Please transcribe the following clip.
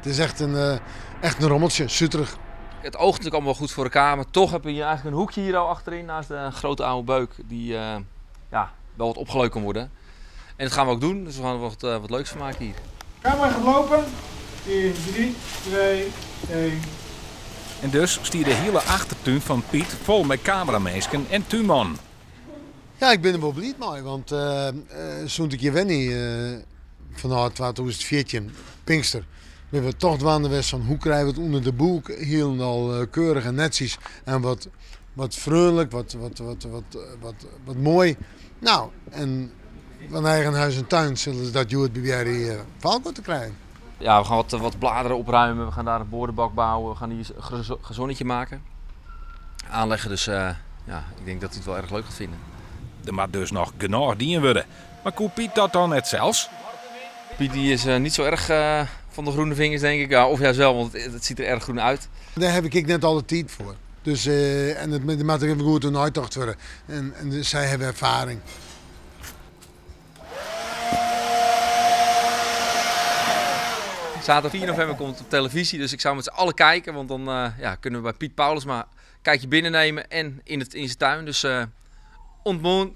It is echt in, echt in rommeltsje, suterich. Het oogt natuurlijk allemaal goed voor elkaar, maar toch heb je hier eigenlijk een hoekje hier al achterin naast de grote oude beuk die ja, wel wat opgeleukt kan worden. En dat gaan we ook doen, dus we gaan er wat leuks van maken hier. Camera gaat lopen. In 3, 2, 1. En dus stier de hele achtertuin van Piet vol met cameramensen en tuinman. Ja, ik ben er wel blij mee, want zo'n ik je wennie vanuit 2014, Pinkster, we hebben toch dwaande geweest van hoe krijgen we het onder de boek helemaal keurig en netjes en wat vrolijk, wat mooi. Nou, en van eigen huis en tuin zullen ze dat Joert bij Jerry Falco te krijgen. Ja, we gaan wat bladeren opruimen, we gaan daar een boordenbak bouwen, we gaan hier een gazonnetje maken. Aanleggen, dus ja, ik denk dat hij het wel erg leuk gaat vinden. Er moet dus nog genoeg dien worden. Maar koe Piet dat dan net zelfs? Piet die is niet zo erg van de groene vingers, denk ik. Ja, of juist wel, want het ziet er erg groen uit. Daar heb ik net alle tijd voor. Dus, en het moet er even goed een uittocht worden. En dus zij hebben ervaring. Zaterdag 4 november komt het op televisie, dus ik zou met z'n allen kijken. Want dan kunnen we bij Piet Paulusma een kijkje binnennemen en in zijn tuin. Dus ontmoet.